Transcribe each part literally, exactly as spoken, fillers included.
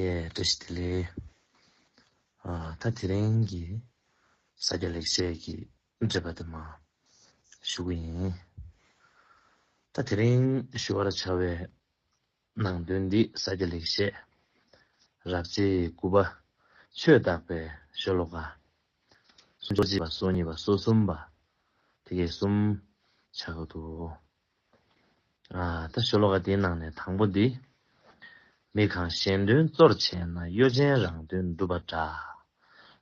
ཡེ། བཀྲ་ཤིས་བདེ་ལེགས། ཨ། ད་དེ་རིང་གི་ས་སྐྱ་ལེགས་བཤད་ཀྱི་འགྲེལ་པ་དེ་མར་ཞུ་གི་ཡིན། ད་དེ་རིང་ཞུ་བར་བྱ་བའི་ནང་དོན་འདི་ས་སྐྱ་ལེགས་བཤད་རབ་བྱེད་དགུ་པ་ཆོས་བརྟག་པའི་ཤོ་ལོ་ཀ་སོ་གཅིག་པ། སོ་གཉིས་པ། སོ་གསུམ་པ། དེ་གའི་གསུམ་ཆགས་ཀྱི་འདུག། ཨ། ད་ཤོ་ལོ་ཀ་དེའི་ནང་ནས་དང་པོ་འདི། མི་གང་གཞན་དོན་གཙོར་བྱས་ན། གཡོ་ཅན་རང་དོན་སྒྲུབ་པ་འདྲ།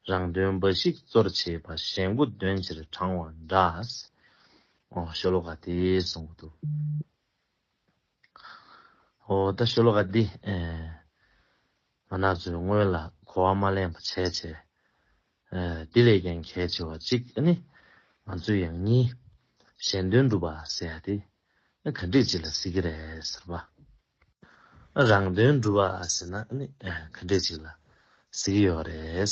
རང་དོན་འབའ་ཞིག་གཙོར་བྱེད་པ། གཞན་སྐུ་དོན་ཕྱིར་བགྲང་བ་འདྲ། ཨོ། ཤོ་ལོ་ཀ་དེ་གསུང་གི་འདུག། ཨོ། ད་ཤོ་ལོ་ཀ་འདི། ཨེ། ང་རང་ཚོས་སྔོན་ལ་གོ་བ་མ་ལེན་པ་བྱས་བྱས། ཨེ། འདི་ལས་ཀྱང་གལ་ཆེ་བ་གཅིག་ནི། ང་ཚོས་ཡང་སྙིང་གཞན་དོན་སྒྲུབ་པ་ཟེར་ཡ་དེ་ག་འདྲས་ཅིག་ལ་ཟེར་གྱི་རེད་ཟེར་བ། རང་དོན་སྒྲུབ་པ་ཟེར་ན་ནི་ག་འདྲས་ཅིག་ལ་ཟེར་གྱི་ཡོད་རེད།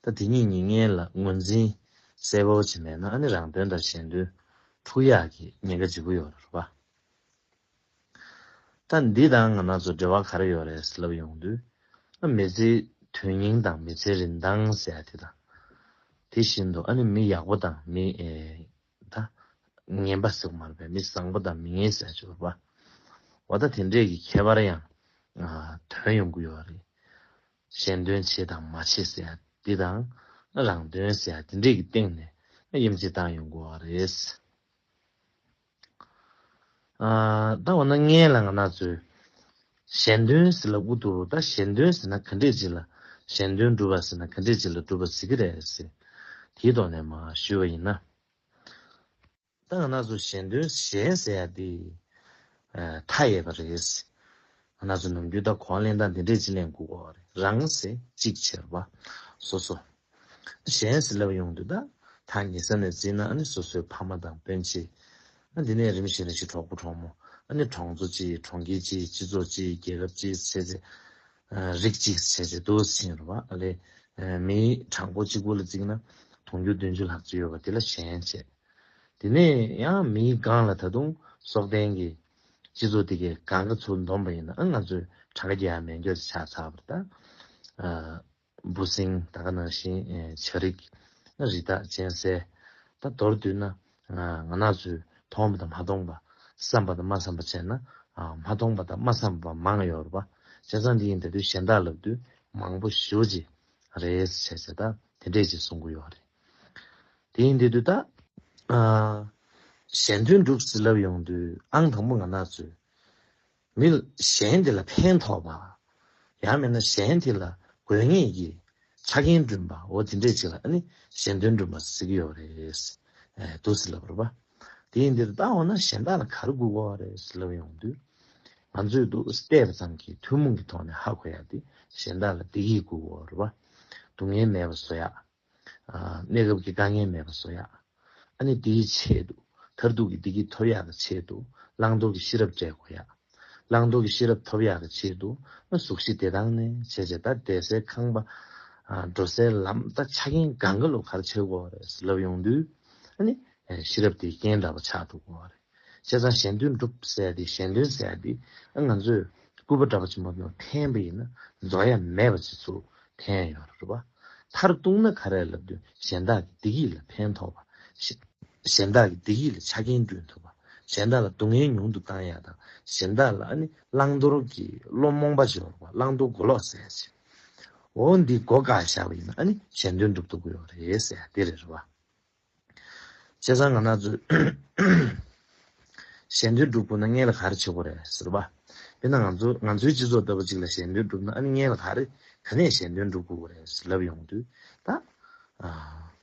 ད་དེ་གཉིས་གཉིས་ངན་ལ་ངོས་འཛིན་གསལ་པོ་བྱས་མེད་ན། ཨ་ནི་རང་དོན་དང་གཞན་དོན་འཁྲུག་ཡག་གི་ཉེན་ཁ་ལྗིད་པོ་ཡོད་རེད་པ། ད་འདི་དང་ང་རང་ཚོ་འབྲེལ་བ་ག་རེ་ཡོད་རེད་ཟེར་ལབ་ཡོང་དུས། ཨ། མི་ཚེའི་དོན་སྙིང་དང་མི་ཚེའི་རིན་ཐང་ཟེར་ཡ་དེ་དང་། དེ་བཞིན་དུ་ཨ་ནི་མི་ཡག་པོ་དང་མི། ཨེ། ད་ངན་པ་ཟེར་དགོས་མ་རེད་པས། མི་བཟང་པོ་དང་མི་ངན་ཟེར་ཡ་ཅིག་ཡོད་རེད་པ། འོ། ད་དེ་འདྲས་ཀྱི་ཁྱད་པར་ཡང་། ཨ། ཐོན་ཡོང་གི་ཡོད་རེད། གཞན་དོན་བྱེད་དང་མ་བྱེད་ཟེར་ཡ་འདི་དང་། རང་དོན་ཟེར་ཡ་འདི་འདྲས་ཀྱི་སྟེང་ནས་དབྱེ་འབྱེད་བཏང་ཡོང་གི་ཡོད་རེད། ཨ། ད་འོ་ན་སྔོན་ལ་ང་རང་ཚོས་གཞན་དོན་ཟེར་ལབ་ཀྱི་འདུག། ད་གཞན་དོན་ཟེར་ན་ག་འདྲས་ཅིག་ལ། གཞན་དོན་སྒྲུབ་པ་ཟེར་ན་ག་འདྲས་ཅིག་ལ་སྒྲུབ་པ་ཟེར་གྱི་རེད་ཟེར། དེའི་ཐོག་ནས་མར་ཞུས་པ་ཡིན་ན། ད་ང་རང་ཚོ་གཞན་དོན། གཞན་ཟེར་ཡ་དེ། ཨ། མཐའ་ཡས་པ་རེད། ང་རང་ཚོ་ནམ་རྒྱུན་ད་གོ་བ་ལེན་སྟངས་འདི་འདྲས་ཅིག་ལེན་དགོས་ཀྱི་ཡོད་རེད། རང་ཟེར་གཅིག་བྱས་པ། སོ་སོ། གཞན་ཟེར་ལབ་ཡོང་དུས་ད། ཐག་ཉེ་ས་ནས་འཛིན་ན་ཨ་ནི་སོ་སོའི་ཕ་མ་དང་སྤུན་མཆེད། ཨ། འདི་ནས་རིམ་བཞིན་རིམ་བཞིན་གྲོགས་པོ་གྲོགས་མོ། ཨ་ནི་གྲོང་ཚོ་གཅིག། གྲོང་ཁྱེར་གཅིག། སྤྱི་ཚོགས་གཅིག། རྒྱལ་ཁབ་གཅིག་བྱས་ཏེ། ཨ། རིགས་གཅིག་བྱས་ཏེ་འདུག་ཟིན་རེད་པ། ཨ་ལས། ཨ། མིའི་གྲངས་འབོར་གཅིག་པུ་ལ་བརྩིས་ན་དུང་ཕྱུར་བདུན་ཅུ་ལྷག་ཙམ་ཡོད་པ་དེ་ལ་གཞན་བྱས། དེ་ནས་ཡང་མིའི་སྒང་ལ་ད་དུང་སྲོག་ལྡན་གྱི་སྤྱི་ཚོགས་དེ་གའི་སྒང་ག་ཚུར་འདོམས་པ་ཡིན་ན། ཨ། ང་ཚོས་གྲངས་ཀ་རྒྱག་ཡ་མེད་མཁན་ཅིག་ཆགས་ཚར་བ་རེད་ད། ཨ། འབུ་སྲིན། ད་ག་ནང་བཞིན། ཨེ། བྱ་རིགས། རི་དྭགས་ཅན་ཟེར། ད་མདོར་བསྡུས་ན། ང་ང་རང་ཚོས་མཐོང་བ་དང་མ་མཐོང་བ། བསམ་པ་དང་མ་བསམ་པ་བྱས་ན། ཨ། མ་མཐོང་བ་དང་མ་བསམ་པ་མང་ཡོད་རེད་པ། བྱས་ཙང་འདི་ཡིན་ད་དུས་གཞན་དག་ལབ་དུས་མང་པོ་ཞེ་པོ་ཅིག་རེད་ཟེར་བྱས་ད་དེ་འདྲས་ཅིག་གསུང་གི་ཡོད་རེད། དེ་ཡིན་དུས་ད། ཨ། གཞན་དོན་སྒྲུབ་ཟེར་ལབ་ཡོང་དུས་ཨང་དང་པོ་ང་རང་ཚོས། མི་གཞན་དེ་ལ་ཕན་ཐོགས་པ། ཡང་མིན་ན་གཞན་དེ་ལ་དགོས་ངེས་ཀྱི་ཆ་རྐྱེན་བསྐྲུན་པ། འོ་དེ་འདྲས་ཅིག་ལ་ཨ་ནི་གཞན་དོན་སྒྲུབ་པ་ཟེར་གྱི་ཡོད་རེད། ཨེ། འདུག་ཟེར་ལབ་རེད་པ། དེ་ཡིན་དུས་ད་འོ་ན་གཞན་དག་ལ་ག་རེ་དགོས་ཀྱི་ཡོད་རེད་ཟེར་ལབ་ཡོང་དུས། ང་ཚོས་འདུག་བལྟས་པ་ཙམ་གྱིས་ཐུན་མོང་གི་ཐོག་ནས་ཧ་གོ་ཡ་དེ་གཞན་དག་ལ་བདེ་སྐྱིད་དགོས་ཀྱི་ཡོད་རེད་པ། སྡུག་བསྔལ་མེད་པ་བཟོ་ཡ། ཨ། གནས་སྐབས་ཀྱི་དཀའ་ངལ་མེད་པ་བཟོ་ཡག། ཨ་ནི་དེའི་ཆེད་དུ་མཐར་ཐུག་གི་བདེ་སྐྱིད་ཐོབ་ཡག་གི་ཆེད་དུ་བླང་དོར་གྱི་ཤེས་རབ་སྤྲད་དགོས་ཡག། བླང་དོར་གྱི་ཤེས་རབ་ཐོབ་ཡག་གི་ཆེད་དུ་ཨ། གཟུགས་གཞི་བདེ་ཐང་ནས་བྱས་བྱས་ད་བསྡད་སའི་ཁང་པ། ཨ། འགྲོ་སའི་ལམ། ད་ཆ་རྐྱེན་གང་ག་ལོ་ག་རེ་བྱེད་དགོས་རེད་ཟེར་ལབ་ཡོང་དུས། ཨ་ནི་ཤེས་རབ་དེའི་རྐྱེན་འདྲ་པོ་ཆགས་འགྲོ་དགོས་རེད། བྱས་ཙང་གཞན་དོན་སྒྲུབ་ཟེར་ཡ་དེ། གཞན་དོན་ཟེར་ཡ་དེ་ང་ཚོས་སྐུད་པ་འདྲ་པོ་ཅིག་མ་གཏོགས་འཐེན་པ་ཡིན་ན་རྫོགས་ཡ་མེད་པ་ཅིག་ཚུར་འཐེན་ཡོད་རེད་པ། མཐར་གཏུགས་ན་ག་རེ་ལབ་དུས་གཞན་དག་གི་བདེ་སྐྱིད་ལ་ཕན་ཐོགས་པ། གཞན་གཞན་དག་གི་བདེ་སྐྱིད་ལ་ཆ་རྐྱེན་བསྐྲུན་ཐུབ་པ། གཞན་དག་ལ་སྡུག་བསྔལ་ཉུང་དུ་བཏང་ཡ་དང་། གཞན་དག་ལ་ཨ་ནི་བླང་དོར་གྱི་བློ་རྨོངས་པ་ཅིག་ཡོད་རེད་པ། བླང་དོར་མགོ་ལོག་ཟེར་ཡ་ཅིག་འོ་འདི་སྒོ་བཀག་བཞག་པ་ཡིན་ན་ཨ་ནི་གཞན་དོན་སྒྲུབ་ཐུབ་ཀྱི་ཡོད་རེད་ཟེར་ཡ་དེ་རེད་རེད་པ། བྱས་ཙང་ང་རང་ཚོས་གཞན་དོན་སྒྲུབ་དགོས་ན་སྔོན་ལ་ག་རེ་བྱེད་དགོས་རེད་ཟེར་བ། དཔེར་ན་ང་ཚོ་ང་ཚོའི་སྤྱི་ཚོགས་ལྟ་བུ་ཅིག་ལ་གཞན་དོན་སྒྲུབ་ན་ཨ་ནི་སྔོན་ལ་ག་རེ་ག་ནས་གཞན་དོན་སྒྲུབ་དགོས་རེད་ཟེར་ལབ་ཡོང་དུས་ད། ཨ།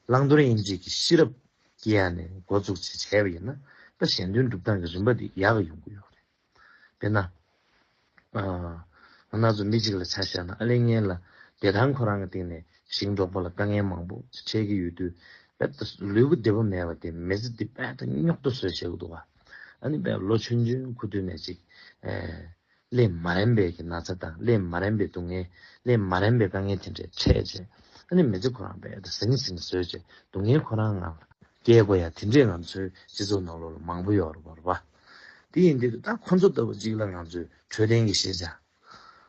བླང་དོར་དབྱེ་འབྱེད་ཀྱི་ཤེས་རབ་སྐྱེ་ཡ་ནས་འགོ་བཙུགས་བྱས་བྱས་པ་ཡིན་ན་ད་གཞན་དོན་སྒྲུབ་སྟངས་ཀྱི་རིམ་པ་འདི་ཡག་གི་ཡོང་གི་ཡོད་རེད། དཔེར་ན། ཨ། ང་རང་ཚོ་མི་གཅིག་ལ་ཆ་བཞག་ན་ཨ་ལས་ངན་ལ་བདེ་ཐང་ཁོ་རང་གི་སྟེང་ནས་ཞིང་འབྲོག་པ་ལ་དཀའ་ངལ་མང་པོ་འཕྲད་ཀྱི་ཡོད་དུས་དཔེ་ད་ལུས་པོ་བདེ་པོ་མེད་པ་དེ་མི་ཚེ་འདི་དཔེ་ད་རྙོག་ཏུ་བཟོས་བྱེད་ཀྱི་འདུག་ག་ཨ་ནི་དཔེ་ལོ་ཆུང་ཆུང་ཁུ་ཐུག་ནས་ཅིག་ཨེ། ལས་མ་རན་པའི་གི་ན་ཚ་དང་ལས་མ་རན་པའི་སྡུག་བསྔལ། ལས་མ་རན་པའི་དཀའ་ངལ་དེ་འདྲས་འཕྲད་བྱས། ཨ་ནི་མི་ཚེ་ཁོ་རང་དཔེ་ད་ཟིང་ཟིང་བཟོས་བྱས་སྡུག་བསྔལ་ཁོ་རང་ངང་ལ་སྐྱེལ་དགོས་ཡ་དེ་འདྲས་ང་ཚོའི་སྤྱི་ཚོགས་ནང་ལོགས་ལ་མང་པོ་ཡོད་རེད་པ། དེ་ཡིན་དུས་ད་ཁོ་ཚོ་ལྟ་བུ་ཅིག་ལ་ང་ཚོས་འཕྲོད་བསྟེན་གྱི་ཤེས་བྱ།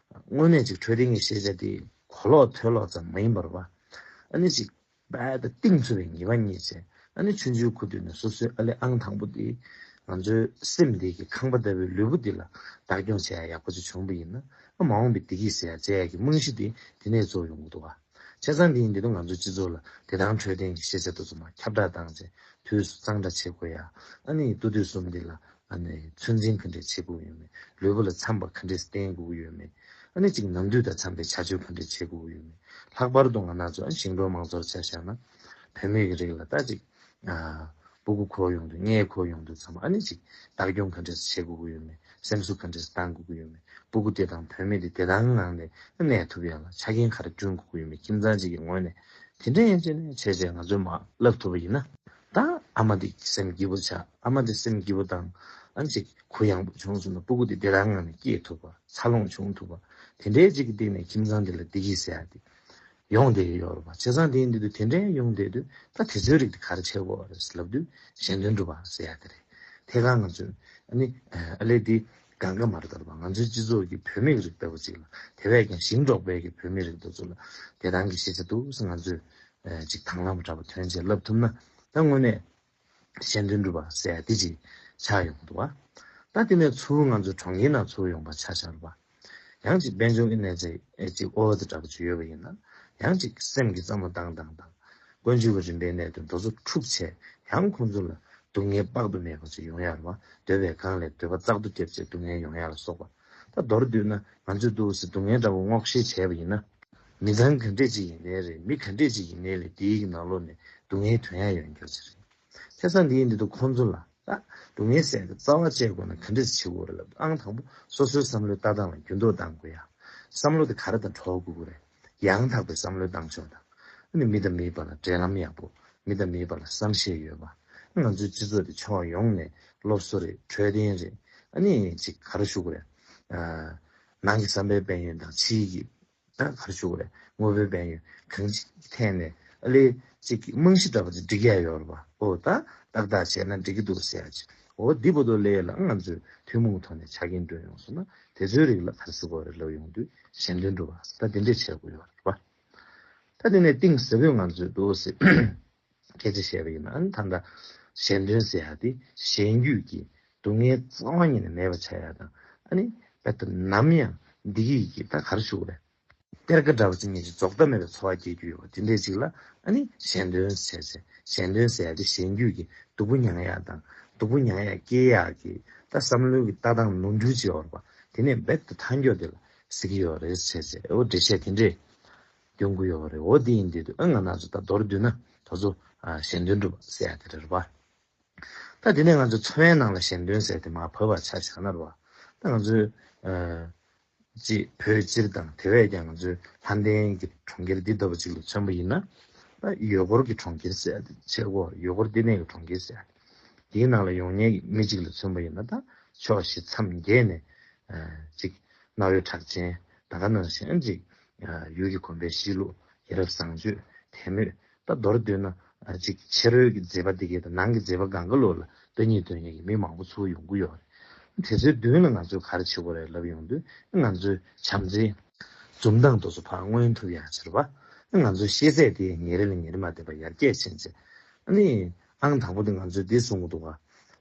དངོས་གནས་ཅིག་འཕྲོད་བསྟེན་གྱི་ཤེས་བྱ་དེ་གོ་ལོག་ཐོས་ལོག་ཙམ་མ་ཡིན་པར་བ། ཨ་ནི་ཅིག་རྦད་དེ་གཏིང་ཚུད་པའི་ངེས་པ་རྙེད་བྱས། ཨ་ནི་ཆུང་ཆུང་ཁུ་དུས་ནས་སོ་སོའི་ཨ་ལས་ཨང་དང་པོ་དེ་ང་ཚོའི་སེམས་འདི་གི་ཁང་པ་ལྟ་བུའི་ལུས་པོ་འདི་ལ་བདག་སྐྱོང་བྱེད་ཡ་ཡག་པོ་ཅིག་བྱུང་བ་ཡིན་ན། ཨ་མ་འོངས་པའི་བདེ་སྐྱིད་ཟེར་ཡ་བྱེད་ཡ་གི་རྨང་གཞི་དེ་དེ་ནས་གཙོ་བོ་ཡོང་གི་འདུག་བ། བྱས་ཙང་དེ་ཡིན་དུས་ང་ཚོའི་སྤྱི་ཚོགས་ལ་བདེ་ཐང་འཕྲོད་བསྟེན་གྱི་ཤེས་བྱ་དེ་ཚོ་མར་ཁྱབ་བསྒྲགས་བཏང་བྱས། དུས་སུ་གཙང་སྦྲ་བྱེད་དགོས་ཡ། ཨ་ནི་དུས་དུས་གསུམ་འདི་ལ་ཨ་ནི་ཚོད་འཛིན་ག་འདྲས་བྱེད་དགོས་ཡོད་མེད། ལུས་པོ་ལ་འཚམ་པ་ག་འདྲས་བསྟེན་དགོས་ཀྱི་ཡོད་མེད། ཨ་ནི་ཅིག་ནམ་དུས་དང་འཚམ་པའི་བྱ་སྤྱོད་ག་འདྲས་བྱེད་དགོས་ཀྱི་ཡོད་མེད། ལྷག་པར་དུ་ང་རང་ཚོ་ཨ་ཞིང་འབྲོག་མང་ཚོགས་ཆ་བཞག་ན། བུད་མེད་ཀྱི་རིགས་ལ་ད་ཅིག་ཨ་སྤུ་གུ་འཁོར་ཡོང་དུས། མངལ་འཁོར་ཡོང་དུས་ཙམ་ཨ་ནི་ཅིག་བདག་སྐྱོང་ག་འདྲས་བྱེད་དགོས་ཀྱི་ཡོད་མེད། སེམས་གསོ་ག་འདྲས་བཏང་དགོས་ཀྱི་ཡོད་མེད། སྤུ་གུ་དེ་དང་བུད་མེད་དེ་བདེ་ཐང་ངང་ནས་གནས་ཐུབ་ཡ་ལ་ཆ་རྐྱེན་ག་རེ་བསྐྲུན་དགོས་ཀྱི་ཡོད་མེད། ཁྱིམ་ཚང་གཅིག་གི་ངོས་ནས་དེ་འདྲ་ཡན་ཆད་ནས་བྱས་བྱས་ང་ཚོས་མར་བསླབ་ཐུབ་པ་ཡིན་ན། ད་ཨ་མ་དེ་སེམས་སྐྱིད་པོ་ཆགས། ཨ་མ་དེ་སེམས་སྐྱིད་པོ་དང་ཨ་ནི་ཅིག་གུ་ཡངས་པོ་བྱུང་སོང་ན་སྤུ་གུ་དེ་བདེ་ཐང་ངང་ནས་སྐྱེས་ཐུབ་པ། འཚར་ལོངས་བྱུང་ཐུབ་པ། དེ་འདྲའི་ཅིག་གི་སྟེང་ནས་ཁྱིམ་ཚང་དེ་ལ་བདེ་སྐྱིད་ཟེར་ཡ་དེ་ཡོང་བསྡད་ཀྱི་ཡོད་རེད་པ། བྱས་ཙང་དེ་ཡིན་དུས་དེ་འདྲའི་ཡོང་བསྡད་དུས་ད་དེ་ཚོའི་རིགས་དེ་ག་རེ་བྱེད་དགོས་རེད་ལབ་དུས་ཞལ་འདོན་སྒྲུབ་པ་ཟེར་ཡ་དེ་རེད། དེ་ག་ང་ཚོས་ཨ་ནི་ཨ་ལས་དེ་གང་ག་མ་རེད་ད་རེད་པ། ང་ཚོའི་སྤྱི་ཚོགས་ཀྱི་བུད་མེད་རིགས་ལྟ་བུ་ཅིག་ལ། དེ་བས་ཀྱང་ཞིང་འབྲོག་པའི་གི་བུད་མེད་རིགས་དེ་ཚོ་ལ་བདེ་ཐང་གི་ཤེས་བྱ་འདུག་ཟེར་ང་ཚོས་ཅིག་དང་བླངས་པ་འདྲ་པོ་ཐོན་བྱས་བསླབ་ཐུབ་ན། ད་དངོས་གནས་ཞལ་འདོན་སྒྲུབ་པ་ཟེར་ཡ་དེ་ཅིག་ཆགས་ཡོང་གི་འདུག་བ། ད་དེ་ནས་ཚུར་ང་ཚོ་གྲོང་ཁྱེར་ནང་ཚུར་ཡོང་པ་ཆ་བཞག་པ། ཡང་ཅིག་དཔལ་འབྱོར་གྱི་གནས་ཚད་ཨེ་ཅིག་ཨོ་ཙི་འདྲ་པོ་ཅིག་ཡོད་པ་ཡིན་ན། ཡང་ཅིག་སེམས་ཀྱི་བསམ་བློ་བཏང་སྟངས་དང་། ཀུན་སྤྱོད་ཀྱི་རིམ་པའི་གནད་དོན་དེ་ཚོ་འཁྲུག་བྱས། ཡང་ཁོང་ཚོ་ལ་སྡུག་བསྔལ་དཔག་ཏུ་མེད་པ་ཅིག་ཡོང་ཡ་རེད་བ། འདོད་པའི་སྒང་ལས་འདོད་པ་བཙག་འཐུ་བརྒྱབ་བྱས་སྡུག་བསྔལ་ཡོང་ཡ་ལ་སོགས་པ། ད་མདོར་བསྡུས་ན་ང་ཚོས་འདུག་སེ་སྡུག་བསྔལ་འདྲ་པོ་སྔོག་བཤེར་བྱས་པ་ཡིན་ན། མི་ཚང་ག་འདྲས་ཅིག་ཡིན་ནའི་རེད། མི་ག་འདྲས་ཅིག་ཡིན་ནའི་རེད། དེའི་ནང་ལོགས་ནས་སྡུག་བསྔལ་ཐོན་ཡ་ཡོད་མཁན་ཅིག་རེད། བྱས་ཙང་འདི་ཡིན་དུས་ཁོང་ཚོ་ལ་ད་སྡུག་བསྔལ་ཟེར་ཡ་དེ་རྩ་བ་བཅད་དགོས་ན་ག་འདྲས་བྱེད་དགོས་རེད་ལབ། ཨང་དང་པོ་སོ་སོའི་བསམ་བློའི་ལྟ་སྟངས་ལ་འགྱུར་ལྡོག་གཏང་དགོས་ཡ། བསམ་བློ་དེ་ག་རེ་དང་གྲོགས་དགོས་ཀྱི་རེད། ཡང་དག་པའི་བསམ་བློའི་ལྟ་ཕྱོགས་དང་། ཨ་ནི་མི་དང་མིའི་བར་ལ་འབྲེལ་ལམ་ཡག་པོ། མི་དང་མིའི་བར་ལ་བསམ་ཤེས་ཡོད་པ། ང་ཚོའི་སྤྱི་ཚོགས་དེ་ཕྱོགས་ཡོངས་ནས་སློབ་གསོ་རེད། འཕྲོད་བསྟེན་རེད། ཨ་ནི་ཅིག་ག་རེ་ཞུ་དགོས་རེད། ཨ་ནང་གི་བསམ་པའི་དཔལ་ཡོན་དང་ཕྱིའི་གི་ད་ག་རེ་ཞུ་དགོས་རེད། དངོས་པོའི་དཔལ་ཡོན་གང་ཅིའི་ཐད་ནས་ཨ་ལས་ཅིག་རྨང་གཞི་འདྲ་པོ་ཅིག་སྒྲིག་ཡ་ཡོད་རེད་པ། ཨོ་ད་ཏག་ཏག་བྱས་ན་འགྲིག་གི་འདུག་ཟེར་ཡ་ཅིག་ཨོ་འདི་བོ་དོ་ལས་ལ་ང་ཚོས་ཐུན་མོང་གི་ཐོག་ནས་ཆ་རྐྱེན་བསྐྲུན་ཡོང་སོང་ན། དེ་ཚོའི་རིགས་ལ་ག་རེ་ཟེར་དགོས་རེད་ལབ་ཡོང་དུས་ཞལ་འདོན་སྒྲུབ་པ་ད་དེ་འདྲས་བྱེད་དགོས་ཡོད་རེད་པ། ད་དེ་ནས་གཏིང་ཟབ་པོས་ང་ཚོས་འདུག་སེ་སྐད་ཆ་བཤད་པ་ཡིན་ན། ཨ་ནི་ད་ལྟ་ཞལ་འདོན་ཟེར་ཡ་དེ་གཞན་རྒྱུད་ཀྱི་སྡུག་བསྔལ་རྩ་བ་ཉིད་ནས་མེད་པ་བྱ་ཡ་དང་། ཨ་ནི་རྦད་དེ་ནམ་ཡང་བདེ་སྐྱིད་ཀྱི་ད་ག་རེ་ཞུ་དགོས་རེད། གཏེར་ཁ་འདྲ་བ་ཅིག་ཉིད་ཀྱི་རྫོགས་མཐའ་མེད་པའི་འཚོ་བ་སྐྱེལ་རྒྱུ་ཡོད་པ་དེ་འདྲས་ཅིག་ལ་ཨ་ནི་ཞལ་འདོན་ཟེར་ཟེར། ཞལ་འདོན་ཟེར་ཡ་དེ་གཞན་རྒྱུད་ཀྱི་སྡུག་པོ་མྱང་ཡ་དང་། སྡུག་པོ་མྱང་ཡ་སྐྱེལ་ཡ་གི་ད་བསམ་བློའི་གི་ལྟ་སྟངས་ནོར་འཁྲུལ་ཅིག་ཡོད་རེད་པ། དེ་ནས་རྦད་དེ་ཐར་མགྱོགས་དེ་ལ་ཟེར་གྱི་ཡོད་རེད་ཟེར་ཟེར། འོ་འགྲེལ་བཤད་དེ་འདྲས་སྐྱོན་གྱི་ཡོད་རེད། འོ་དེ་ཡིན་དུས་ཨ་ང་རང་ཚོ་ད་མདོར་བསྡུས་ན་ད་ཚོ་ཨ་ཞལ་འདོན་སྒྲུབ་པ་ཟེར་ཡ་དེ་རེད་པ། ད་དེ་ནས་ང་ཚོ་འཚོ་བའི་ནང་ལ་ཞལ་འདོན་ཟེར་དེ་མར་བབས་པ་ཆ་བཞག་ན་རེད་པ། ད་ང་ཚོའི་ཨ་ཅིག་བོད་སྤྱིར་དང་དེ་བས་ཀྱང་ང་ཚོའི་ལྷ་ལྡན་གྱི་གྲོང་ཁྱེར་འདི་ལྟ་བུ་ཅིག་ལ་མཚོན་པ་ཡིན་ན། ད་ཡུལ་སྐོར་གྱི་གྲོང་ཁྱེར་ཟེར་ཡ་དེ་བྱེད་དགོས། ཡུལ་སྐོར་བསྟི་གནས་ཀྱི་གྲོང་ཁྱེར་ཟེར་ཡ་དེ། དེའི་ནང་ལ་ཡོང་མཁན་གྱི་མི་གཅིག་ལ་མཚོན་པ་ཡིན་ན། ད་ཕྱོགས་བཞི་མཚམས་བརྒྱད་ནས་ཨ་ཅིག་གནའ་བོའི་གྲགས་ཅན་ད་ག་ནང་བཞིན་ཅིག་ཨ་ཡུལ་གྱི་གོམས་པའི་གཤིས་ལུགས། ཡ་རབས་བཟང་སྤྱོད། དད་མོས། ད་མདོར་བསྡུས་ན་ཨ་ཅིག་ཕྱི་རོལ་གྱི་མཛེས་པ་འདི་གའི་དང་ནང་གི་མཛེས་པ་གང་ག་ལོགས་ལ་ལྟ་སྙིང་འདོད་མཁན་གྱི་མི་མང་པོ་ཚུར་ཡོང་གི་ཡོད་རེད། དེ་ཚོའི་མདུན་ལ་ང་ཚོས་ག་རེ་བྱེད་དགོས་རེད་ལབ་ཡོང་དུས། ང་ཚོའི་བྱམས་བརྩེའི་འཛུམ་མདངས་དེ་ཚོ་ཕར་མངོན་ཐུབ་ཡག་ཕྱིར་བ། ང་ཚོའི་ཤེས་ཚད་དེ་ཉིན་རེ་ལས་ཉིན་རེ་མར་དེ་བ་ཡར་རྒྱས་ཕྱིན་ཚེ། ཨ་ནི་ཨང་དང་པོ་དེ་ང་ཚོས་འདི་གསུང་གི་འདུག་ག་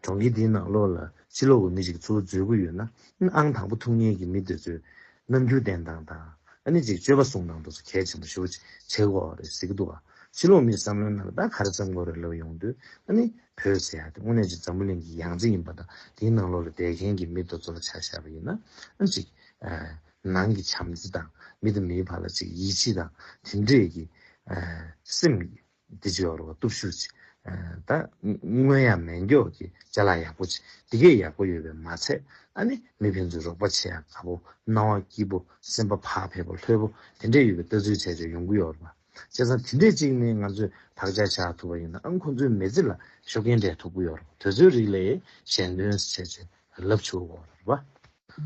གྲོང་ཁྱེར་འདིའི་ནང་ལོགས་ལ་ཕྱི་ལོགས་ཀྱི་མི་ཞིག་ཚུར་འཛུལ་གྱི་ཡོད་ན། ཨང་དང་པོ་ཐུག་མཁན་གྱི་མི་དེ་ཚོའི་རྣམ་འགྱུར་བསྟན་སྟངས་དང་། ཨ་ནི་ཅིག་སྤྱོད་པ་གསུང་སྟངས་དེ་ཚོ་གལ་ཆེན་པོ་ཞེ་པོ་ཅིག་བྱེད་དགོས་པ་རེད་ཟེར་གྱི་འདུག་ག་ཕྱི་ལོགས་མིའི་བསམ་བློའི་ནང་ལ་ད་ག་རེ་བསམ་དགོས་རེད་ལབ་ཡོང་དུས། ཨ་ནི་བོད་ཟེར་ཡ་དེ་དངོས་གནས་ཅིག་འཛམ་བུ་གླིང་གི་ཡང་རྩེ་ཡིན་པ་དང་། དེའི་ནང་ལོགས་ལ་བསྡད་མཁན་གྱི་མི་དེ་ཚོ་ལ་ཆ་བཞག་པ་ཡིན་ན། ཨ་ནི་ཅིག་ཨ་ནང་གི་བྱམས་བརྩེ་དང་། མི་དང་མིའི་བར་ལ་ཅིག་ཡིད་ཆེས་དང་དེ་འདྲས་ཀྱི་ཨ་སེམས་དེ་ཅིག་ཡོད་རེད་པ། སྟོབས་ཤུགས་ཅིག་ཨ་ད་མངོན་ཡ་མེད་མགྱོགས་ཀྱི་ཅ་ལག་ཡག་པོ་ཅིག་དེ་གས་ཡག་པོ་ཡོད་པས་མ་ཚད། ཨ་ནི་མི་ཕན་ཚུན་རོགས་པ་བྱེད་ཡ་དགའ་པོ། སྣང་བ་སྐྱིད་པོ། སེམས་པ་བག་ཕེབས་པོ། ལྷོད་པོ། དེ་འདྲས་ཡོད་པའི་ལྟ་ཚུལ་བྱས་བྱས་ཡོང་གི་ཡོད་རེད་པ། བྱས་ཙང་དེ་འདྲས་ཅིག་ནས་ང་ཚོས་བག་ཆགས་ཆགས་ཐུབ་པ་ཡིན་ན། ཨ་ཁོང་ཚོའི་མི་ཚེ་ལ་ཤུགས་རྐྱེན་སྤྲད་ཐུབ་ཀྱི་ཡོད་རེད་པ། དེ་ཚོའི་རིགས་ལ་ཞལ་འདོན་བྱས་བྱས་ལབ་ཆོག་གི་ཡོད་རེད་པ།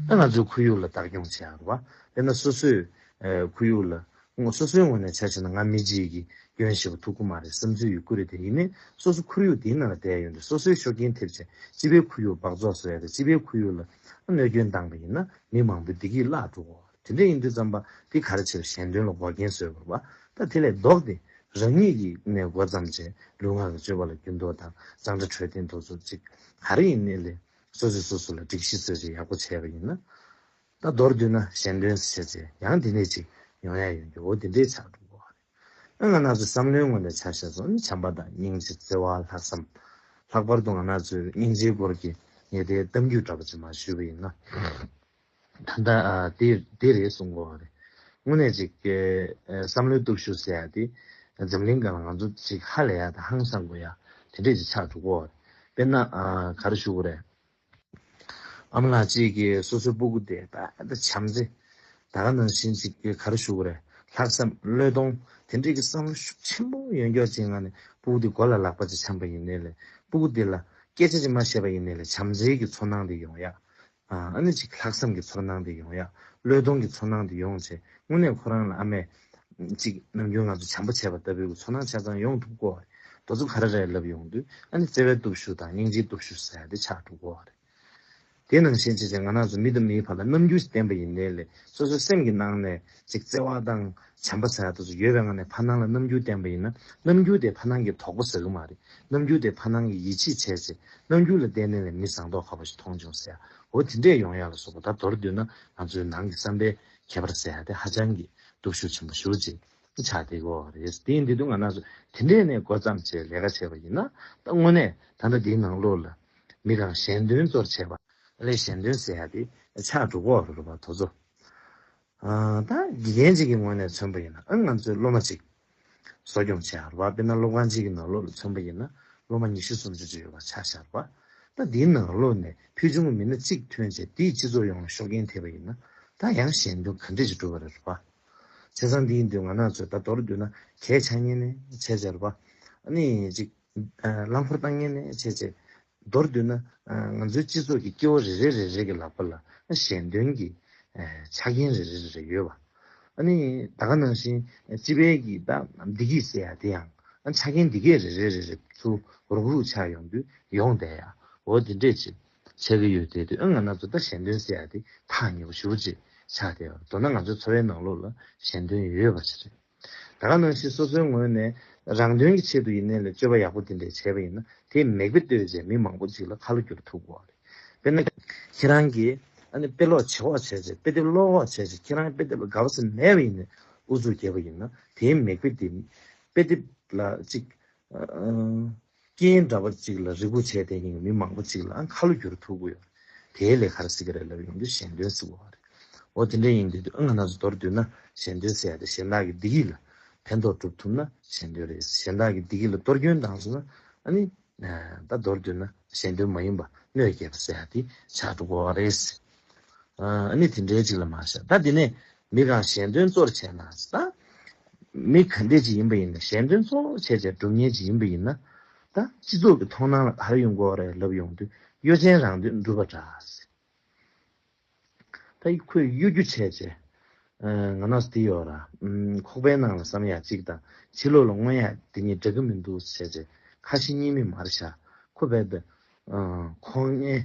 ད་ང་ཚོའི་ཁོར་ཡུག་ལ་བདག་སྐྱོང་བྱེད་ཡག་རེད་པ། དཔེར་ན་སོ་སོའི་ཨ་ཁོར་ཡུག་ལ། སོ་སོའི་ངོས་ནས་ཆ་བཞག་ན་ང་མི་གཅིག་གིས་སྐྱོན་ཞེ་པོ་ཐུག་གི་མ་རེད་བསམ་ཚུལ་ཡོད་ཀྱི་རེད། དེ་ཡིན་ནའི་སོ་སོ་ཁོར་ཡུག་དེའི་ནང་ལ་བསྡད་ཡོང་དུས་སོ་སོའི་ཤུགས་རྐྱེན་ཐེབས་བྱས་སྤྱི་པའི་ཁོར་ཡུག་འབག་བཙོག་བཟོ་ཡ་དང་། སྤྱི་པའི་ཁོར་ཡུག་ལ་གནོད་སྐྱོན་བཏང་པ་ཡིན་ན་མི་མང་པོའི་བདེ་སྐྱིད་བརླག་འགྲོ་གི་རེད། དེ་འདྲ་ཡིན་དུས་ཙམ་པ་དེ་ག་རེ་བྱས་པ། གཞན་དོན་ལ་འགོག་རྐྱེན་བཟོས་པ་རེད་པ། ད་དེ་ལས་ལྡོག་སྟེ་རང་ཉིད་ཀྱི་ནས་འགོ་བརྩམས་བྱས་ལུས་ངག་གི་སྤྱོད་པ་ལ་འགྱུར་ལྡོག་དང་གཙང་སྦྲ་འཕྲོད་བསྟེན་དེ་ཚོ་ཅིག་ག་རེ་ཡིན་ནའི་ལས་སོ་སོས་སོ་སོ་ལ་སྒྲིག་གཞི་བཟོས་བྱས་ཡག་པོ་བྱས་པ་ཡིན་ན། ད་མདོར་བསྡུས་ན་གཞན་དོན་ཟེར་བྱས་ཡང་དེ་ནས་ཅིག་ཡོང་ཡ་ཡོང་རྒྱུ། འོ་དེ་འདྲའི་ཆགས་འགྲོ་གི་རེད། ཨ་ང་རང་ཚོའི་བསམ་བློའི་ངོས་ནས་ཆ་བཞག་སོང་ནི་བྱམས་པ་དང་སྙིང་རྗེ་བརྩེ་བ་ལྷག་བསམ། ལྷག་པར་དུ་ང་རང་ཚོའི་སྙིང་རྗེའི་སྐོར་གྱི་ངས་དེའི་གཏམ་རྒྱུད་འདྲ་པོ་ཅིག་མར་ཞུས་པ་ཡིན་ན། ད་ལྟ་ཨ་དེ་དེ་རེད་གསུང་གི་ཡོད་རེད། དངོས་གནས་ཅིག་གི་ཨ་བསམ་བློའི་སྟོབས་ཤུགས་ཟེར་ཡ་དེ་འཛམ་གླིང་སྒང་ལ་ང་ཚོ་ཅིག་ཧ་ལས་ཡ་དང་ཧང་སང་དགོས་ཡ་དེ་འདྲས་ཅིག་ཆགས་འགྲོ་གི་ཡོད་རེད། དཔེར་ན་ཨ་ག་རེ་ཞུ་དགོས་རེད། ཨ་མ་ལགས་གཅིག་གིས་སོ་སོའི་སྤུ་གུ་དེ་ད་ད་བྱམས་བརྩེ་ད་ག་ནང་བཞིན་ཅིག་གི་ག་རེ་ཞུ་དགོས་རེད། ལྷག་བསམ་བློས་གཏོང་དེ་འདྲས་ཀྱི་བསམ་བློ་ཤུགས་ཆེན་པོ་ཡོད་མགྱོགས་ཅིག་ངང་ནས་སྤུ་གུ་དེ་མགོ་ལ་ལག་པ་ཅིག་འཆང་པ་ཡིན་ནའི་ལས་སྤུ་གུ་དེ་ལ་སྐད་ཆ་ཅིག་མ་བཤད་པ་ཡིན་ནའི་ལས་བྱམས་བརྩེའི་གི་ཚོར་སྣང་དེ་ཡོང་ཡ། ཨ་ནི་ཅིག་ལྷག་བསམ་གྱི་ཚོར་སྣང་དེ་ཡོང་ཡ། བློས་གཏོང་གི་ཚོར་སྣང་དེ་ཡོང་བྱས་དངོས་གནས་ཁོ་རང་ལ་ཨ་མས་ཅིག་ནམ་རྒྱུན་ང་ཚོ་བྱམས་པ་བྱས་པ་ལྟ་བུའི་གི་ཚོར་སྣང་ཆ་ཚང་ཡོང་ཐུབ་ཀྱི་ཡོད་རེད། དེ་ཚོ་ག་རེ་རེད་ལབ་ཡོང་དུས་ཨ་ནི་བརྩེ་བའི་སྟོབས་ཤུགས་དང་སྙིང་རྗེའི་སྟོབས་ཤུགས་ཟེར་ཡ་དེ་ཆགས་འགྲོ་གི་ཡོད་རེད། དེ་ནང་བཞིན་བྱས་བྱས་ང་རང་ཚོ་མི་དང་མིའི་བར་ལ་རྣམ་འགྱུར་བསྟན་པ་ཡིན་ནའི་ལས་སོ་སོའི་སེམས་ཀྱི་ནང་ནས་ཅིག་བརྩེ་བ་དང་བྱམས་པ་ཟེར་ཡ་དེ་ཚོ་ཡོད་པའི་ངང་ནས་ཕར་སྣང་ལ་རྣམ་འགྱུར་བསྟན་པ་ཡིན་ན་རྣམ་འགྱུར་དེ་ཕར་སྣང་གི་དོགས་པ་ཟ་གི་མ་རེད། རྣམ་འགྱུར་དེ་ཕར་སྣང་གི་ཡིད་ཆེས་བྱས་བྱས་རྣམ་འགྱུར་ལ་བརྟེན་ནས་ལས་མི་བཟང་ཐོག་ཁ་པོ་ཞིག་མཐོང་བྱུང་ཟེར་ཡ། འོ་དེ་འདྲས་ཡོང་ཡ་ལ་སོགས་པ་ད་མདོར་བསྡུས་ན་ང་ཚོའི་ནང་གི་བསམ་པའི་ཁྱད་པར་ཟེར་ཡ་དེ་ཧ་ཅང་གི་སྟོབས་ཤུགས་ཆེན་པོ་ཞེ་པོ་ཅིག་ཆགས་བསྡད་ཀྱི་ཡོད་རེད། དེ་ཡིན་དུས་ང་རང་ཚོ་དེ་འདྲས་ནས་འགོ་བརྩམས་བྱས་ལས་ཀ་བྱས་པ་ཡིན་ན་ད་དངོས་གནས་ད་ལྟ་འདིའི་ནང་ལོགས་ལ་མི་གང་གཞན་དོན་གཙོར་བྱས་པ་ལས་གཞན་དོན་ཟེར་ཡ་དེ་ཆགས་འགྲོ་གི་ཡོད་རེད་པ། དེ་ཚོ་ཨ་ད་དགེ་རྒན་ཅིག་གི་ངོས་ནས་མཚོན་པ་ཡིན་ན་ཨ་ང་ཚོའི་སློབ་མ་ཅིག་གསོ་སྐྱོང་བྱས་པ་རེད་པ། དཔེར་ན་སློབ་ཁང་གཅིག་གི་ནང་ལོགས་ལ་མཚོན་པ་ཡིན་ན་སློབ་མ་ཉི་ཤུ་སུམ་ཅུ་ཅིག་ཡོད་པ་ཆ་བཞག་པ། ད་འདིའི་ནང་ལོགས་ནས་ཕུལ་བྱུང་གི་མི་སྣ་གཅིག་ཐོན་བྱས་དེས་སྤྱི་ཚོགས་ཡོངས་ལ་ཤུགས་རྐྱེན་ཐེབས་པ་ཡིན་ན་ད་ཡང་གཞན་དོན་ག་འདྲས་ཅིག་སྒྲུབ་པ་རེད་པ། བྱས་ཙང་འདི་ཡིན་དུས་ང་རང་ཚོས་ད་མདོར་བསྡུས་ན་གད་ཆགས་མཁན་ནས་བྱས་བྱས་རེད་པ། ཨ་ནི་ཅིག་རླངས་འཁོར་བཏང་མཁན་ནས་བྱས་བྱས། མདོར་བསྡུས་ན་ང་ཚོའི་སྤྱི་ཚོགས་ཀྱི་སྐྱེ་བོ་རེ་རེ་རེ་རེ་གི་ལག་པ་ལ་གཞན་དོན་གྱི་ཆ་རྐྱེན་རེ་རེ་རེ་རེ་ཡོད་པ། ཨ་ནི་ད་ག་ནང་བཞིན་སྤྱི་པའི་གི་ད་བདེ་སྐྱིད་ཟེར་ཡ་དེ་ཡང་ཆ་རྐྱེན་འདི་གས་རེ་རེ་རེ་རེ་ཚུར་རུག་རུག་ཆགས་ཡོང་དུས་ཡོང་བསྡད་ཡ། འོ་དེ་འདྲས་ཅིག་ཆགས་ཀྱི་ཡོད་དེ་དུས་ཨ་ང་རང་ཚོ་ད་གཞན་དོན་ཟེར་ཡ་དེ་ཐག་ཉེ་པོ་ཞེ་པོ་ཅིག་ཆགས་བསྡད་ཡོད་རེད། མདོར་ན་ང་ཚོའི་འཚོ་བའི་ནང་ལོགས་ལ་གཞན་དོན་ཡོད་པ་ཅིག་རེད། ད་ག་ནང་བཞིན་སོ་སོའི་ངོས་ནས་རང་དོན་གྱི་ཆེད་དུ་ཡིན་ནའི་ལས་སྤྱོད་པ་ཡག་པོ་དེ་འདྲས་བྱས་པ་ཡིན་ན་དེས་མིག་དཔེ་ལྟོས་བྱས་མི་མང་པོ་ཅིག་ལ་ཁ་ལོ་བསྒྱུར་ཐུབ་ཀྱི་ཡོད་རེད། དཔེར་ན་ཁྱེད་རང་གིས་ཨ་ནི་དཔེ་ཀློག་བྱེད་འོག་བྱས་བྱས་དཔེ་དེབ་ཀློག་འོག་བྱས་བྱས་ཁྱེད་རང་དཔེ་དེབ་ལ་དགའ་བ་ཙམ་མེད་པ་ཡིན་ནའི་ཨུ་ཚུགས་བརྒྱབ་པ་ཡིན་ན་དེའི་མིག་དཔེ་དེ་དཔེ་དེབ་ལ་ཅིག་ཨ། རྐྱེན་འདྲ་པོ་གཅིག་ལ་རེ་སྒུག་བྱས་བསྡད་མཁན་གྱི་མི་མང་པོ་གཅིག་ལ་ཁ་ལོ་བསྒྱུར་ཐུབ་ཀྱི་ཡོད་རེད། དེའི་ལས་ཀ་རེད་ཟེར་གྱི་རེད་ལབ་ཡོང་དུས་གཞན་དོན་ཟེར་བ་རེད། འོ་དེ་འདྲ་ཡིན་དུས་ཨ་ང་རང་ཚོ་མདོར་བསྡུས་ན་གཞན་དོན་ཟེར་ཡ་དེ་གཞན་དག་གི་བདེ་སྐྱིད་ལ་ཕན་ཐོགས་སྒྲུབ་ཐུབ་ན་གཞན་དོན་རེད། གཞན་དག་གི་བདེ་སྐྱིད་ལ་གཏོར་སྐྱོན་བཏང་སོང་ན་ཨ་ནི་ད་མདོར་བསྡུས་ན་གཞན་དོན་མ་ཡིན་པ་གནོད་སྐྱེལ་བ་ཟེར་ཡ་དེ་ཆགས་འགྲོ་གི་ཡོད་རེད། ཨ་ནི་དེ་འདྲའི་ཅིག་ལ་མ་བཞག་ད་དེ་ནས་མི་གང་གཞན་དོན་གཙོར་བྱས་ན་ད། མི་ག་འདྲས་ཅིག་ཡིན་པ་ཡིན་ན་གཞན་དོན་གཙོ་བོ་བྱས་བྱས་སྒྲུབ་མཁན་ཅིག་ཡིན་པ་ཡིན་ན། ད་སྤྱི་ཚོགས་ཀྱི་མཐོང་སྣང་ལ་ག་རེ་ཡོང་གི་ཡོད་རེད་ལབ་ཡོང་དུས་གཡོ་ཅན་རང་དོན་སྒྲུབ་པ་འདྲ། ད་ཁོས་གཡོ་སྒྱུ་བྱས་བྱས། ང་ནས་དེ་ཡོད་ར། ཁོག་པའི་ནང་ལ་བསམ་ཡག་གཅིག་དང་ཕྱི་ལོགས་ལ་མངོན་ཡག་དེ་གཉིས་འདྲ་གི་མི་འདུག་བྱས་བྱས་ཁ་ཞེ་གཉིས་མེད་མ་རེད་ཤག་ཁོ་རྦད་དེ་ཁོང་ངའི་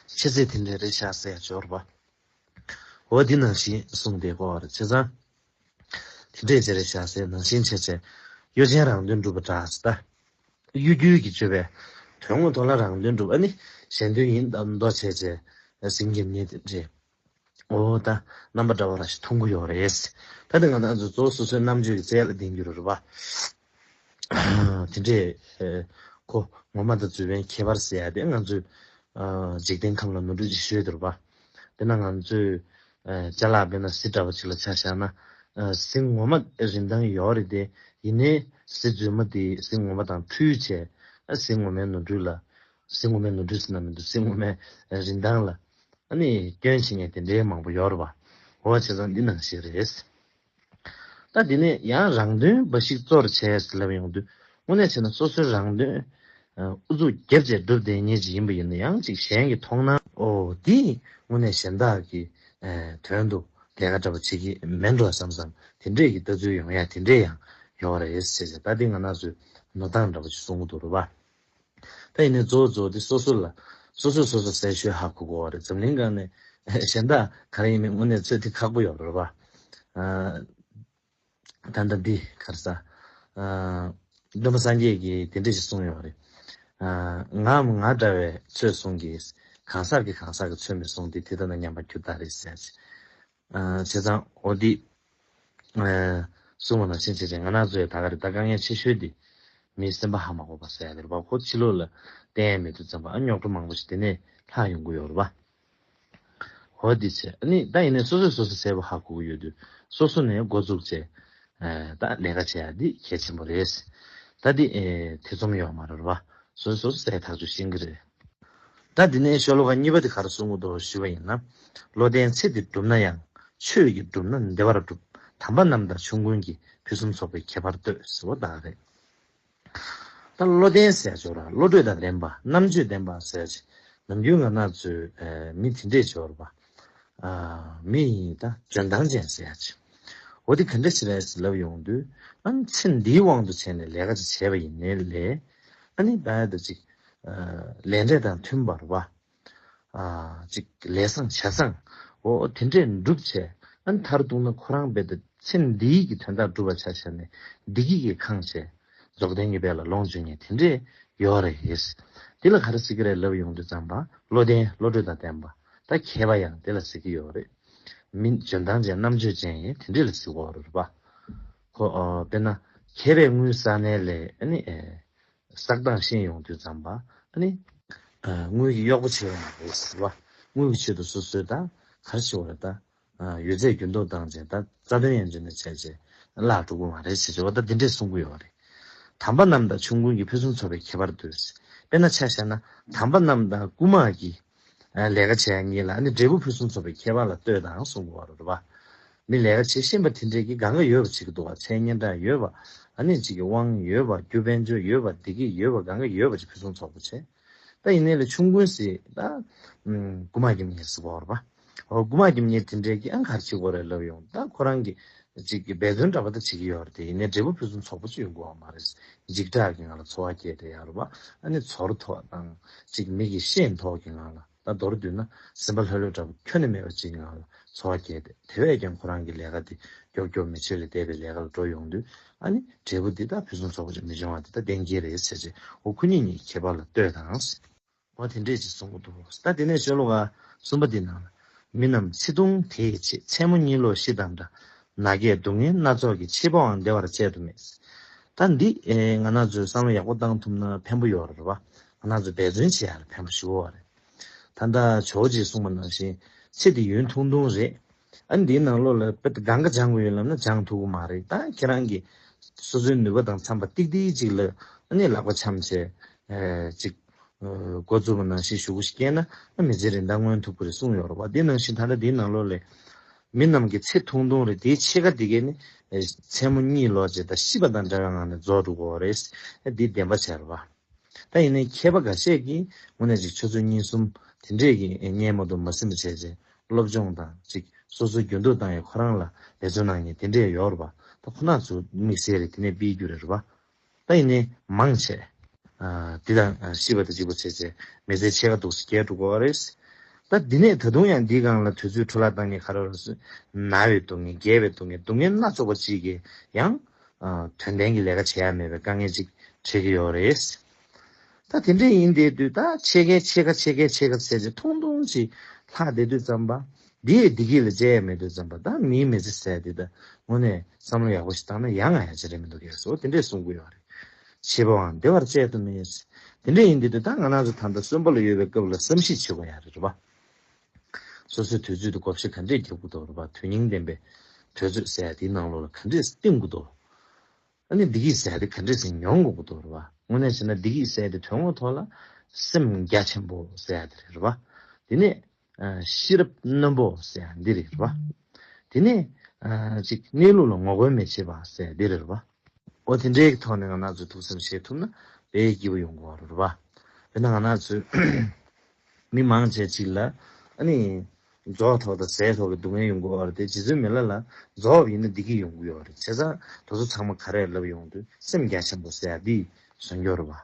ཤེས་ཚད་དེ་འདྲ་རེད་ཤག་ཟེར་ཡག་འབྱོར་བ། འོ་འདི་ནང་བཞིན་གསུངས་བསྡད་ཀྱི་ཡོད་རེད། བྱས་ཙང་། དེ་འདྲས་ཅིག་རེད་ཤག་ཟེར་ནང་བཞིན་བྱས་བྱས། གཡོ་ཅན་རང་དོན་སྒྲུབ་པ་འདྲ་ཟེར་ད། གཡོ་སྒྱུའི་གི་སྤྱོད་པས། དོན་དངོས་ཐོག་ལ་རང་དོན་སྒྲུབ་ཨ་ནི་གཞན་དོན་ཡིན་དམ་མདོག་བྱས་བྱས། ཟིང་རྒྱབ་ཉེ་དེ་འདྲས། འོ་ད་རྣམ་པ་འདྲ་བོ་ར་ཞིག་མཐོང་གི་ཡོད་རེད། ད་དེ་ང་རང་ཚོ་གཙོ་བོ་སོ་སོའི་རྣམ་དཔྱོད་ཀྱི་རྩལ་ལ་བརྟེན་རྒྱུ་རེད་པ། དེ་འདྲས། ཁོ་ངོ་མ་དང་རྫུན་པའི་ཁྱད་པར་ཟེར་ཡ་དེ་ང་ཚོས་འཇིག་རྟེན་ཁམས་ལ་ནོར་འཁྲུལ་ཅིག་ཤོད་འདུག་པ། དེ་ན་ང་ཚོས་ཅ་ལག་དཔེར་ན་གཟི་འདྲ་བ་ཅིག་ལ་ཆ་བཞག་ན། གཟི་ངོ་མ་རིན་ཐང་ཡོད་རེད་དེ། ཡིན་ནའི་གཟི་རྫུན་མ་དེ་གཟི་ངོ་མ་དང་འཁྲུལ་བྱས། གཟི་ངོ་མའི་ནོར་འཁྲུལ་ལ། གཟི་ངོ་མའི་ནོར་འཁྲུལ་ཟེར་ན་མི་འདུག་གཟི་ངོ་མའི་རིན་ཐང་ལ། ཨ་ནི་སྐྱོན་བྱེད་མཁན་དེ་འདྲའི་མང་པོ་ཡོད་རེད་པ། འོ་བྱས་ཙང་འདི་ནང་བཞིན་རེད། ད་འདི་ནས་ཡང་རང་དོན་འབའ་ཞིག་གཙོར་བྱས་ལབ་ཡོང་དུས་དངོས་གནས་བྱས་ན་སོ་སོའི་རང་དོན་ཨུ་ཚུགས་རྒྱབ་བྱས་སྒྲུབ་བསྡད་མཁན་ཅིག་ཡིན་པ་ཡིན་ན་ཡང་ཅིག་གཞན་གྱི་མཐོང་སྣང་འོ་འདི་དངོས་གནས་གཞན་དག་གི་དོན་དུ་ལས་ཀ་འདྲ་པོ་བྱེད་ཀྱི་མེད་འགྲོ་བསམ་བསམ་དེ་འདྲས་ཀྱི་ལྟ་ཚུལ་ཡོང་ཡ་དེ་འདྲས་ཡང་ཡོད་རེད་ཟེར་ཟེར། ད་འདི་ང་རང་ཚོས་ནོར་སྟངས་འདྲ་པོ་ཅིག་གསུང་གི་འདུག་རེད་པ། ད་ཡིན་ནའི་གཙོ་བོ་གཙོ་བོ་དེ་སོ་སོ་ལ་སོ་སོས་སོ་སོ་གསལ་ཤོས་ཧ་གོ་དགོས་པ་རེད། འཛམ་གླིང་སྒང་ནས་ གཞན་དག་ག་རེ་ཡིན་མིན་དངོས་གནས་ཚོད་ཐིག་ཁག་པོ་ཡོད་རེད་བ། ཨ། ད་ལྟ་འདི་ག་རེ་ཟ། ཨ། སྟོན་པ་སངས་རྒྱས་ཀྱིས་དེ་འདྲ་ཞིག་གསུངས་ཡོད་རེད། ཨ། ངའམ་ང་འདྲ་བའི་ཚོད་བཟུང་གིས། གང་ཟག་གིས་གང་ཟག་གི་ཚོད་མི་བཟུང་སྟེ། དེ་ལྟ་ན་མཉམ་པར་གྱུར་ཏོ་རེད་ཟེར། ཨ། བྱས་ཙང་འོ་འདི། ཨ། གསུངས་པ་ནང་བཞིན་བྱས་ཙང་ང་རང་ཚོའི་ད་ག་རེ་ད་དཀའ་ངལ་ཆེ་ཤོས་འདི། མིའི་སེམས་པ་ཧ་མ་གོ་བ་ཟེར་ཡ་དེ་རེད་བ། ཁོ་ཕྱི་ལོགས་ལ་བསྟན་ཡ་མེད་དུས་ཙམ་པ། ཨ། རྙོག་དྲ་མང་པོ་ཞིག་དེ་ནས་ལྷག་ཡོང་གི་ཡོད་རེད་བ། འོ་འདི་བྱས། ཨ་ནི་ད་ཡིན་ནའི་སོ་སོས་སོ་སོ་གསལ་པོ་ཧ་གོ་གི་ཡོད་དུས། སོ་སོ་ནས་འགོ་བཙུགས་བྱས། ཨ། ད་ལས་ཀ་བྱེད་ཡ་འདི་གལ་ཆེན་པོ་རེད། ད་འདི། ཨ། ཐེ་ཚོམ་ཡོད་མ་རེད་བ། སོ་སོས་སོ་སོ་གསལ་ཐག་ཆོད་ཤེས་ཀྱི་རེད། ད་འདི་ནས་ཤོ་ལོ་ཀ་གཉིས་པ་འདི་ག་རེ་གསུང་གི་འདུག་ཞུས་པ་ཡིན་ན། བློ་ལྡན་ཚེ་འདི་བསྒྲུབས་ན་ཡང་། ཆོས་ཀྱིས་བསྒྲུབས་ན་བདེ་བར་འགྲུབ། དམ་པ་རྣམས་དང་ཆོས་མགོན་གྱིས། ཕུན་སུམ་ཚོགས་པའི་ཁྱད་པར་ལྟོས་ཟེར་བ་དག་རེད། ད་བློ་ལྡན་ཟེར་ཅོག་ར། བློ་གྲོས་དང་ལྡན་པ། རྣམ་དཔྱོད་ལྡན་པ་ཟེར་ཅིག་ནམ་རྒྱུན་ང་རང་ཚོའི། ཨ། མི་དེ་འདྲས་ཅོག་ར་བ། ཨ། མི་ཡིན་ད་འཇོན་ཐང་ཅན་ཟེར་ཅིག་འོ་དེ་ག་འདྲ་ཞིག་རེད་ཟེར་ལབ་ཡོང་དུས། ཨ་ནི་ཚེ་འདིའི་དབང་དུ་བྱས་ནས་ལས་ཀ་ཅིག་བྱས་པ་ཡིན་ནའི་ལས། ཨ་ནི་ད་ཡ་ད་ཅིག་ཨ། ལས་འབྲས་དང་མཐུན་པར་བ། ཨ། ཅིག་ལས་བཟང་བྱ་བཟང་། འོ་དེ་འདྲས་འགྲུབ་བྱས། ཨ་ནི་མཐར་གཏུགས་ན་ཁོ་རང་རྦད་དེ་ཚེ་འདིའི་གི་དོན་དག་འགྲུབ་པ་ཆ་བཞག་ནས་བདེ་སྐྱིད་ཀྱིས་ཁེངས་བྱས། རྫོགས་ལྡན་གྱི་དཔལ་ལ་ལོངས་སྤྱོད་མཁན་དེ་འདྲས་ཡོད་རེད། དེ་ལ་ག་རེ་ཟེར་གི་རེད་ལབ་ཡོང་དུས་ཙམ་པ། བློ་ལྡན། བློ་གྲོས་དང་ལྡན་པ། ད་མཁས་པ་ཡང་དེ་ལ་ཟེར་གི་ཡོད་རེད། མི་འཇོན་ཐང་ཅན། རྣམ་དཔྱོད་ཅན་ཡང་དེ་འདྲས་ལ་ཟེར་གི་ཡོད་རེད་པ། ཁོ། ཨ། དཔེར་ན་མཁས་པས་དངུལ་བསགས་ནའི་ལས། ཨ་ནི། ཨེ། བསགས་སྟངས་ཤེས་ཡོང་དུས་ཙམ་པ། ཨ་ནི། ཨ། དངུལ་གྱིས་གཡོག་པོ་བྱེད་ཡོང་བ་རེད་ཟེར་བ། དངུལ་གྱི་ཆེད་དུ་སོ་སོའི་ད་ག་རེ་བྱེད་པ་རེད་ད། ཨ། ཡོད་ཚད་རྒྱུན་འཁྱོངས་བཏང་བྱས། ད་རྩ་དོན་ཡང་འཇོན་ནས་བྱས་བྱས་བརླག་འགྲོ་གི་མ་རེད་ཟེར་བ། ད་འདི་འདྲས་གསུང་གི་ཡོད་རེད། དམ་པ་རྣམས་དང་ཆོས་མགོན་གྱིས། ཕུན་སུམ་ཚོགས་པའི་ཁྱད་པར་ལྟོས། དཔེར་ན་ཆ་བཞག་ན་དམ་པ་རྣམས་དང་རྐུ་མ་གིས། ཨ། ལས་ཀ་བྱེད་ཡ་གཉིས་ལ་ཨ་ནི་འབྲས་བུ་ཕུན་སུམ་ཚོགས་པའི་ཁྱད་པར་ལ་ལྟོས་དང་གསུང་གི་ཡོད་རེད་པ། མི་ལས་ཀ་བྱེད་ཤེས་པ་དེ་འདྲས་ཀྱིས་གང་ག་ཡོད་པ་བྱེད་ཀྱི་འདུག་བ། མཚན་སྙན་གྲགས་ཡོད་པ། ཨ་ནི་ཅིག་གི་དབང་ཡོད་པ། རྒྱུ་དཔལ་འབྱོར་ཡོད་པ། བདེ་སྐྱིད་ཡོད་པ། གང་ག་ཡོད་པ་ཅིག་ཕུན་སུམ་ཚོགས་པོ་བྱས། ད་ཡིན་ནའི་ལས་ཆོས་མགོན་ཟེར་ད། ཨུམ། རྐུ་མ་གི་མི་ཟེར་བ་རེད་པ། འོ། རྐུ་མ་གི་མི་དེ་འདྲས་ཀྱིས་ཨ་ག་རེ་བྱེད་ཀྱི་ཡོད་རེད་ལབ་ཡོང་། ད་ཁོ་རང་གི་ཅིག་གི་འབད་བརྩོན་འདྲ་པོ་ད་བྱེད་ཀྱི་ཡོད་རེད་དེ། ཡིན་ནའི་འབྲས་བུ་ཕུན་སུམ་ཚོགས་པོ་ཅིག་ཡོང་གི་ཡོད་མ་རེད། འཇིགས་སྐྲག་གི་ངང་ལ་འཚོ་བ་སྐྱེལ་བསྡད་ཡོད་རེད་པ། ཨ་ནི་ཚོར་ཐོག་དང་ཅིག་མི་གི་ཤེས་ཐོག་གི་ངང་ལ། ད་མདོར་བསྡུས་ན་སེམས་པ་ལྷོད་ལྷོད་འདྲ་པོ་ཁྱོན་ནས་མེད་པ་ཅིག་ངང་ལ་འཚོ་བ་སྐྱེལ་ཏེ། དེ་བས་ཀྱང་ཁོ་རང་གི་ལས་ཀ་དེ་མགྱོགས་མགྱོགས་མི་ཆོད་ལས་འདས་པའི་ལས་ཀ་ལ་འགྲོ་ཡོང་དུས། ཨ་ནི་འབྲས་བུ་འདི་དག་ཕུན་སུམ་ཚོགས་པ་ཅིག་མི་འབྱུང་བ་འདི་དག་གཏན་འཁེལ་རེད་ཟེར་བྱས། འོ། ཁོ་གཉིས་གཉིས་ཀྱི་ཁྱད་པར་ལ་ལྟོས་དང་། འོ་དེ་འདྲས་ཅིག་གསུང་གི་འདུག་ད་དེ་ནས་ཤོ་ལོ་ཀ་གསུམ་པ་འདི་ནང་ལ། མི་རྣམས་ཚེ་ཐུང་དེ་ཡི་ཕྱིར། མཚན་མོ་གཉིད་ལོག་ཤི་དང་འདྲ། ན་རྒས་སྡུག་བསྔལ་སྣ་ཚོགས་ཀྱིས། འཆི་བའང་བདེ་བར་སྤྱད་དུ་མེད། ད་འདི། ཨེ། ང་རང་ཚོས་བསམ་བློ་ཡག་པོ་བཏང་ཐུབ་ན་ཕན་པོ་ཡོད་རེད་པ། ང་རང་ཚོས་འབད་བརྩོན་བྱེད་ཡ་ལ་ཕན་པོ་ཞེ་པོ་ཡོད་རེད། ད་ལྟ་ཇོ་བོ་རྗེས་གསུངས་པ་ནང་བཞིན་ཚེ་འདི་ཡུན་ཐུང་ཐུང་རེད། ཨ་ནི་འདིའི་ནང་ལོགས་ལ་དཔེ་སྒང་ག་སྦྱང་དགོས་ཡོད་ལབ་ན་སྦྱང་ཐུབ་ཀྱི་མ་རེད། ད་ཁྱེད་རང་གིས་སོ་སོའི་ནུས་པ་དང་འཚམས་པ་ཏིག་ཏིག་ཅིག་ལ་ཨ་ནི་ལག་པ་འཆམ་བྱས། ཨེ། ཅིག་འགོ་བཙུགས་པ་ནང་བཞིན་ཞུ་གུ་ཞིག་སྐྱེས་ན། ཨ། མི་ཚེ་རིན་ཐང་མངོན་ཐུབ་ཀྱི་རེད་གསུངས་ཡོད་རེད་པ། འདི་ནང་བཞིན་ད་ལྟ་འདིའི་ནང་ལོགས་ལ། མི་རྣམས་ཀྱི་ཚེ་ཐུང་ཐུང་རེད། དེའི་ཕྱེད་ཀ་འདི་གས་ནི། ཨེ། མཚན་མོ་གཉིད་ལོག་བྱས་ད་ཤི་བ་དང་འདྲ་བའི་ངང་ནས་རྫོགས་འགྲོ་གི་ཡོད་རེད། ཨ། འདི་བདེན་པ་བྱས་རེད་པ། ད་ཡིན་ནའི་མཁས་པ་འགའ་ཤས་ཀྱིས་དངོས་གནས་ཅིག་ཆུ་ཚོད་གཉིས་གསུམ་དེ་འདྲས་ཀྱི་བརྙན་མ་གཏོགས་མ་ཟིན་པ་བྱས་བྱས་སློབ་སྦྱོང་དང་ཅིག་སོ་སོ་རྒྱུན་མཐུད་བཏང་ཡས་ཁོ་རང་ལ་འབད་བརྩོན་གནང་མཁན་དེ་འདྲས་ཡོད་རེད་པ། ད་ཁོ་རང་ཚོ་དམིགས་བསལ་རེད། དེ་ནས་སྤེལ་རྒྱུ་རེད་པ། ད་ཡིན་ནའི་མང་ཆེ། ཨ། འདི་དང་ཤི་བ་དང་གཅིག་པ་བྱས་བྱས་མི་ཚེ་ཕྱེད་ཀ་འདུག་སེ་བརྒལ་འགྲོ་གི་ཡོད་རེད། ད་འདི་ནས་ད་དུང་ཡང་འདིའི་སྒང་ལ་དུས་ཚོད་འཕྲོ་བརླག་བཏང་མཁན་ག་རེ་རེད་ཟེར། ན་བའི་སྡུག་བསྔལ། རྒས་པའི་སྡུག་བསྔལ། སྡུག་བསྔལ་སྣ་ཚོགས་པ་ཅིག་གིས་ཡང་། ཨ། དོན་ལྡན་གྱི་ལས་ཀ་བྱེད་ཡ་མེད་པའི་དཀའ་ངལ་ཅིག་འཕྲད་ཀྱི་ཡོད་རེད། ད་དེ་འདྲ་ཡིན་བསྡད་དུས། ད་ཕྱེད་ཀའི་ཕྱེད་ཀ་ཕྱེད་ཀའི་ཕྱེད་ཀ་ཟེར་བྱས་ཐུང་ཐུང་ཅིག་ལྷག་བསྡད་དུས་ཙམ་པ། འདི་ཡི་བདེ་སྐྱིད་ལ་སྤྱད་ཡ་མེད་དུས་ཙམ་པ། ད་མིའི་མི་ཚེ་ཟེར་ཡ་འདི་ད་དངོས་གནས་བསམ་བློ་ཡག་པོ་ཞིག་བཏང་ན་ཡ་ང་ཡ་ཆ་རེ་མི་འདུག་གས་སོ། དེ་འདྲས་གསུང་གི་ཡོད་རེད། འཆི་བའང་བདེ་བར་སྤྱད་དུ་མེད། དེ་འདྲས་ཡིན་དུས་ད་ང་རང་ཚོ་ད་ལྟ་གསོན་པོ་ལ་ཡོད་པའི་སྐབས་ལ་བསམ་གཞིག་བྱེད་དགོས་ཡ་རེད་པ། སོ་སོའི་དུས་ཚོད་དེ་བགོ་བཤའ་ག་འདྲས་རྒྱབ་དགོས་འདུག་རེད་པ། དོན་སྙིང་ལྡན་པའི་དུས་ཚོད་ཟེར་ཡ་དེའི་ནང་ལོགས་ལ་ག་འདྲས་བསྟིམ་དགོས་འདུག་ཨ་ནི་བདེ་སྐྱིད་ཟེར་ཡ་དེ་ག་འདྲས་སེ་མྱོང་དགོས་ཀྱི་འདུག་རེད་པ། དངོས་གནས་བྱས་ན་བདེ་སྐྱིད་ཟེར་ཡ་དེ་དོན་དངོས་ཐོག་ལ་སེམས་རྒྱ་ཆེན་པོ་ཟེར་ཡ་དེ་རེད་པ། དེ་ནས། ཨ། ཤེས་རབ་རྣོན་པོ་ཟེར་ཡ་འདི་རེད་པ། དེ་ནས། ཨ། ཅིག་གནས་ལུགས་ལ་ངོ་རྒོལ་མི་བྱེད་པ་ཟེར་ཡ་འདི་རེད་པ། འོ་དེ་འདྲའི་ཐོག་ནས་ང་རང་ཚོས་ཐུགས་བསམ་བཞེས་ཐུབ་ན་དཔེ་སྐྱིད་པོ་ཡོང་གི་རེད་པ། དཔེར་ན་ང་རང་ཚོས་མི་མང་ཆེ་ཅིག་ལ། ཨ་ནི། རྫོགས་ཐོག་དང་ཟས་ཐོག་གི་སྡུག་བསྔལ་ཡོང་གི་ཡོད་རེད་དེ། རྗེ་བཙུན་མི་ལ་ལ་རྫོགས་པ་ཡིན་ན་བདེ་སྐྱིད་ཡོང་གི་ཡོད་རེད། བྱས་ཙང་དེ་ཚོ་ཚང་མ་ག་རེ་ལབ་ཡོང་དུས་སེམས་རྒྱ་ཆེན་པོ་ཟེར་ཡ་འདི་བཟོ་འགྱུར་བ། བྱས་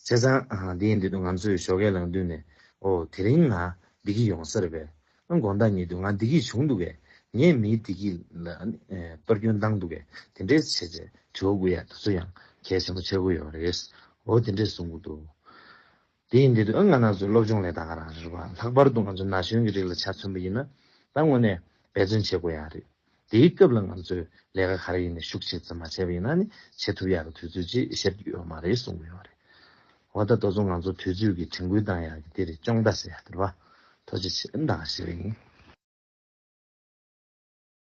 ཙང་། ཨ། འདི་ཡིན་དུས་ང་ཚོས་ཞོགས་ཀས་ལངས་དུས་ནས། ཨོ། དེ་རིང་ང་བདེ་སྐྱིད་ཡོང་ས་རེད་པས། ཨ་དགོང་དག་ཉལ་དུས་ང་བདེ་སྐྱིད་བྱུང་འདུག་གས། ངས་མིའི་བདེ་སྐྱིད་ལ་ཨ་ནི་ཨེ་གཏོར་སྐྱོན་བཏང་འདུག་གས། དེ་འདྲས་བྱས་བྱས་དྲི་བ་བཀོད་ཡ་དེ་ཚོ་ཡང་གལ་ཆེན་པོ་ཆགས་ཀྱི་ཡོད་རེད། འོ་དེ་འདྲས་གསུང་གི་འདུག་དེ་ཡིན་དུས་ཨ་ང་རང་ཚོའི་སློབ་སྦྱོང་ལས་ད་ག་རང་རེད་པ། ལྷག་པར་དུ་ང་ཚོ་ན་གཞོན་གྱི་རིགས་ལ་ཆ་མཚོན་པ་ཡིན་ན། ད་དངོས་གནས་འབད་བརྩོན་བྱེད་དགོས་ཡ་རེད། དེའི་སྐབས་ལ་ང་ཚོས་ལས་ཀ་ག་རེ་ཡིན་ནའི་ཤུགས་ཆེ་ཙམ་མ་བྱས་པ་ཡིན་ན་ནི་བྱེད་ཐུབ་ཡག་གི་དུས་ཚོད་ཅིག་ཤར་གྱི་ཡོད་མ་རེད་གསུང་གི་ཡོད་རེད། འོ་ད་ལྟ་ཚོ་ང་ཚོ་དུས་ཚོད་ཀྱི་དྲན་སྐུལ་བཏང་ཡག་གི་དེ་རེད། སྦྱོང་བརྡར་ཟེར་ཡག་དེ་རེད་པ། ཐུགས་རྗེ་ཆེ། ད་ག་ཞིག་རེད་ཡིན།